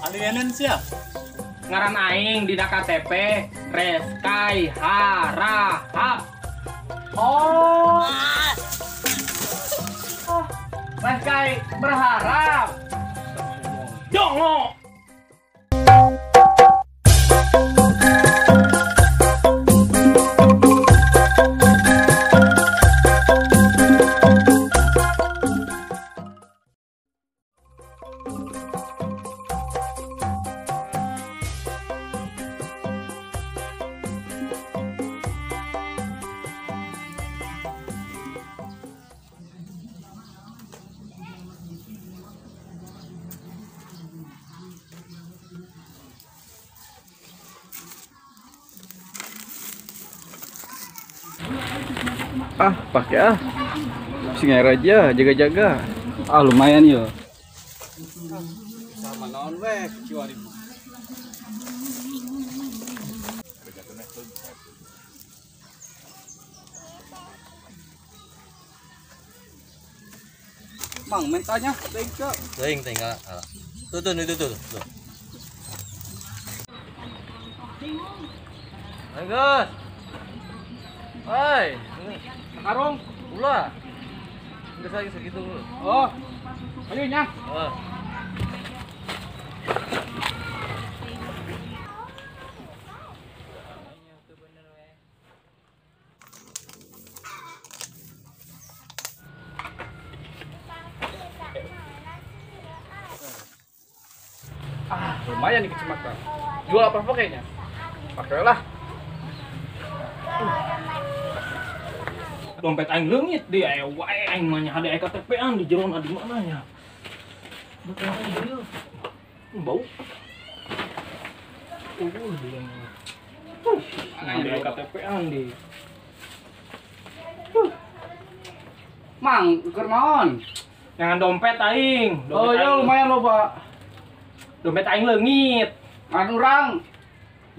Alienan sia. Ngaran aing dina KTP Reskai Harahap. Oh. Oh, Reskai berharap. Dongo. Ah, pakai ah. Singai aja, jaga-jaga. Ah, lumayan yo. Sama naon we, kiwari. Mang mentanya teuing ke. Teuing teuing ah. Tuh tuh tuh tuh tuh. Ayo, guys. Hai, karung ulah. Enggak lagi segitu. Oh. Ayo nya. Oh. Ah, lumayan nih kecamatan. Jual apa kayaknya? Pakai lah. Dompet aing leungit di aya wae aing mah nya hade aya KTP-an di jerona di mana nya. Bau. Ada KTP-an di. Mang, keur naon? Jangan dompet aing. Dompet oh, iya lumayan loba. Dompet aing leungit. Ngan urang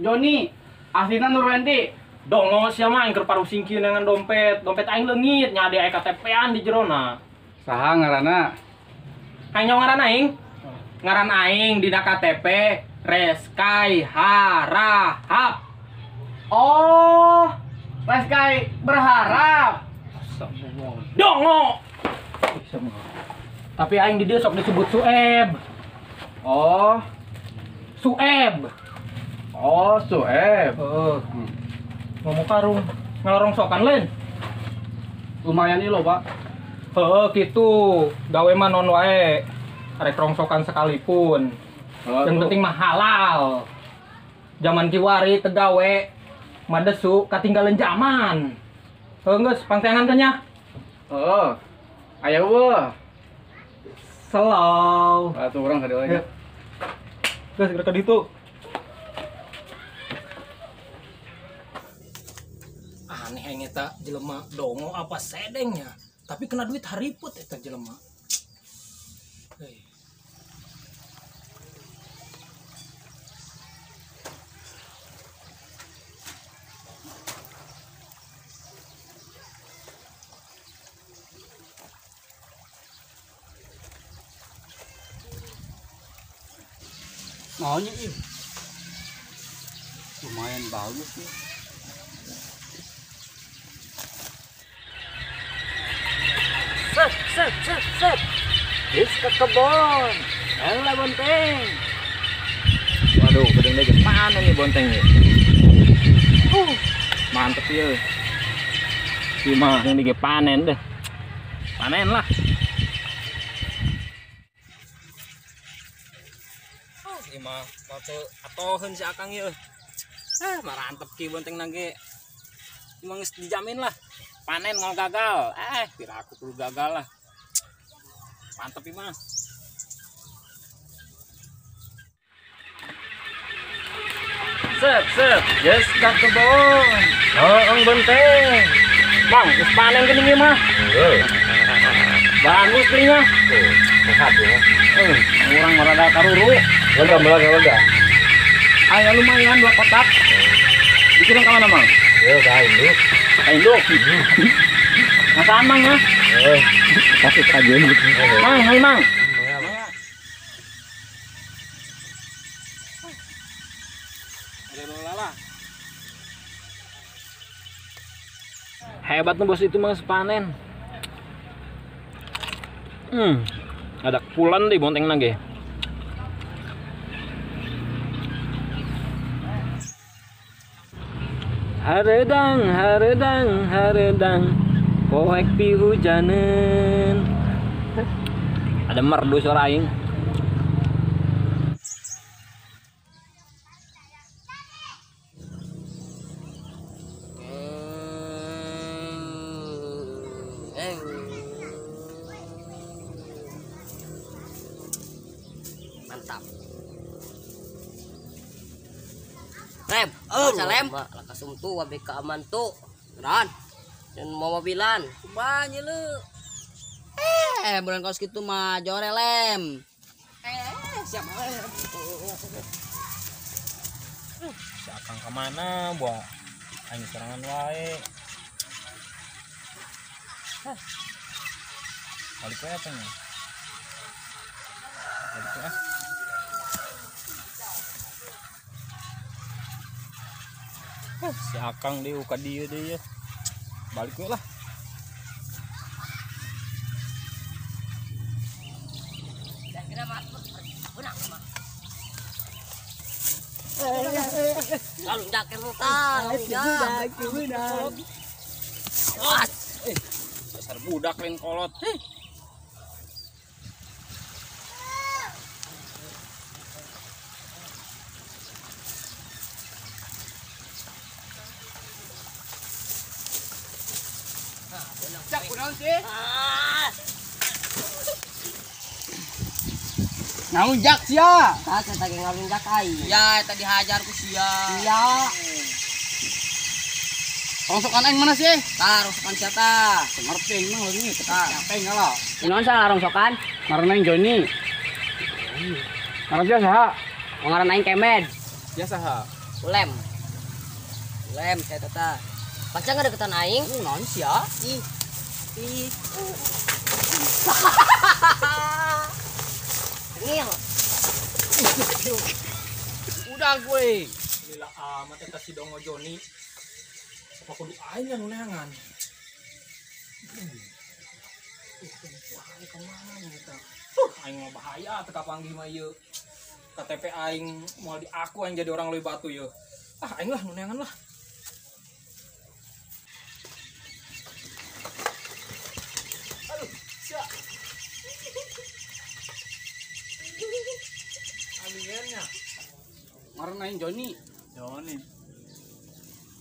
Joni, aslina Nurwenti. Dongo sia mah aing keur parusing kieu dengan dompet. Dompet aing leungit nya ade aya KTP-an di jerona. Saha ngaranna? Aing ngaran aing. Ngaran aing dina KTP Reskai Harahap. Oh, Reskai berharap. Dongo. Tapi aing di dieu sok disebut Sueb. Oh, Sueb. Oh, Sueb. Heeh. Ngomong karung ngelorong sokan lain. Lumayan nih lo, Pak. Heeh, gitu. Gawe mah non wae. Arek rongsokan sekalipun. Yang penting mah halal. Zaman kiwari tegawe madesu katinggalan zaman. Heuh geus pangteangan teh nya. Heeh. Aya eueuh. Slow. Atuh urang ka dieu nya. Geus geura ka ditu. Aneh aing eta jelema dongo apa sedengnya, tapi kena duit hariput eta jelema. Hei. Maunya ih. Lumayan bagus nih. Set, set, set, set. Bis ke kebon. Elah bonteng. Waduh, gedeng deh mana nih bontengnya? Mantep ya. Gimana? Ini panen deh. Panen lah. Oh, gimana? Waktu atoheun si Akang ieu. Ah, marantep ki bonteng nage. Emang dijamin lah. Panen mau gagal. Kira aku perlu gagal lah. Mantep ieu mah. Set, set, yes ka kebon. Oh, bonteng. Bang, geus panen geuning ieu mah. Heeh. Bagus belinya. Sehat ya. Urang rada karuru. Lega, lega, lega. Aya lumayan 2 kotak. Dikirim ka mana, Mang? Ya, ka induk. Ka induk. Masaan, Mang ya? Kasih kajian gitu. Mang, hai Mang. Ada lah. Hebat nih bos itu mah panen. Ada pulan di bonteng nage. Haredang, haredang, haredang, poek pihujanen. Ada merdu suara aing. Mantap. Rem, oh, salem. Lakasum tu wabe keaman tu. Ran. Dan mau mobilan. Kumaha lu? Bulan kaos kitu mah jore lem. Siap. Si Akang kemana, buah? Aing serangan wae. Hah. Balik wae apa nih? Balik wae. Si Akang deh, uka dia deh ya. Balik we lah. Dasar budak lain kolot. Cak kunaon sih? Ngalunjak sia. Tah saya tadi ngalunjak aing. Ya, tadi hajar ku sia. Iya. Rongsokan aing mana sih? Tah, rongsokan sia tah. Ngerti aing mah ini, tah. Capek ngalah. Kunaon salah rongsokan? Ngaran aing Joni. Ngaran sia saha? Ngaran aing Kemed. Sia saha? Ulem. Ulem saya tah. Pancang ngedeketan aing. Naon sia? Ih. Ih. Ngil. Udah gue. Lila amat eta si Dongo Joni. Apa kudu aing anu neangan? Aing mah bahaya teu kapanggih mah ieu. KTP aing moal di aku aing jadi orang leuwih batu ieu. Ah aing lah nu neangan lah. Aduh, sia. Aliennya. Ngaran aing Joni. Joni.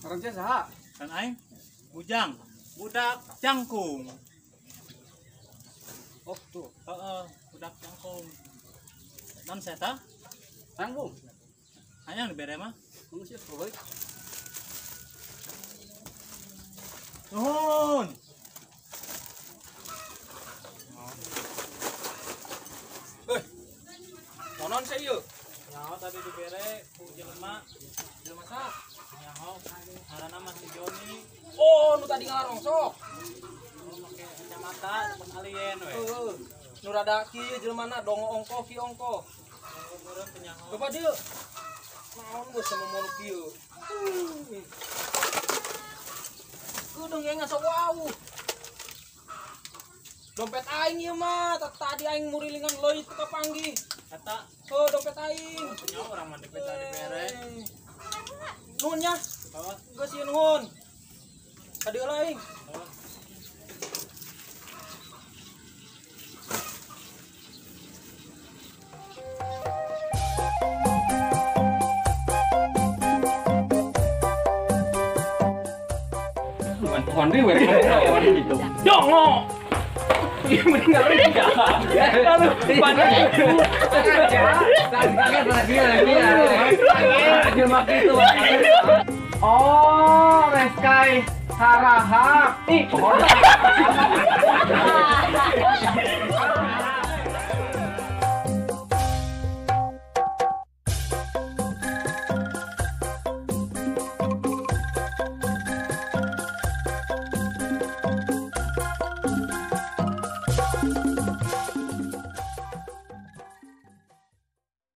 Ngaran sia saha? Kan aing Bujang, budak jangkung. Oh, tuh. Heeh, budak jangkung. Non saya tah? Hayang, Bung. Hayang dibere mah. Mung sia balik. Nuhun. Monon saya ieu. Nyaho tadi dibere ku jelema. Jelema saha? Nyaho ngaranna mah si Joni. Oh, nu tadi ngarongsok. Oh, make kacamata temen alien we. Heeh. Nu rada kieu jelemana dongo ongkoh ki ongkoh. Meureun teu nyaho. Coba dieu. Naon geus momono kieu. Kudu ge ngasok wau. Dompet aing ieu mah, tadi aing murilingan leuit teu kapanggih. Eta, oh dompet aing. Nyaho urang mah dompet tadi bere. Nuhun nya. Heeh. Geus ieu nuhun. Ka dieu lah aing. Heeh. Pohon deui we gitu. Dongo. Iya mending nggak ya. Aduh, panas. Oh, Reskai Harahap. Ih, pohon.